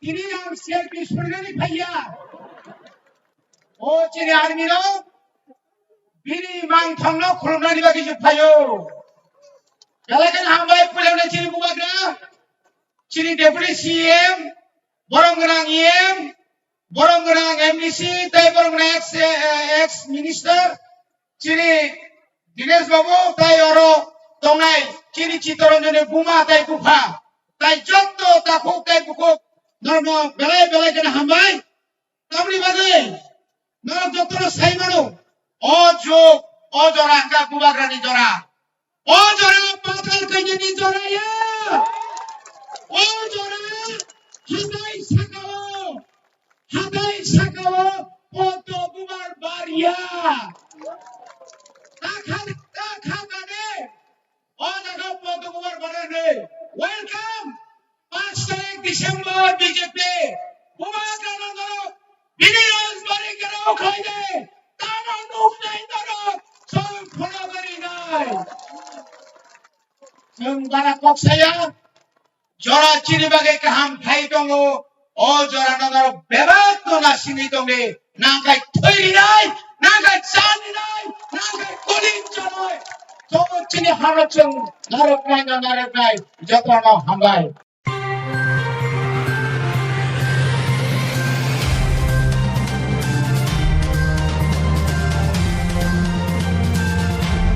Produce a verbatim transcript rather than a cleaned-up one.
Tini ang C R P P suri nani phaiya. O chini army no bini mangthang no khulumnani bagwi se phaio. Belai kheno hambai puilano chini bubagra, chini deputy C M, borom gwnang E M, borom gwnang M D C, tei borom gwnang ex, eh, ex minister, chini Dinesh Babu, tei oro tongnai chini Chittaranjan ni buma tei bupha, tei jotto takhuk tei bukhuk norokno belai belai kheno hambai. Tamni bagwi norok jotono sai mano, o jug, o jora hwnkha bubagrani jora. O jora pathar kainani jora ya. O jora hatai sakao, hatai sakao poddo bubar bar ya. Takha, takha mane, o jaga poddo bubar bar ya ne. Welcome. Panch tarik December B J P. Bubagra norok bini rajbari gherao khlaide, tamo nuknai norok chwng khulabari nai. Chwng bara kok saya, jora chini bagwi kaham khai tongo, o jora no norok bebak no nasingwi tongdi, nangkhai thwi rinai, nangkhai cha rinai, nangkhai koling chanai. Chwng chini hano chwng narwknai no narwknai, jotono hambai.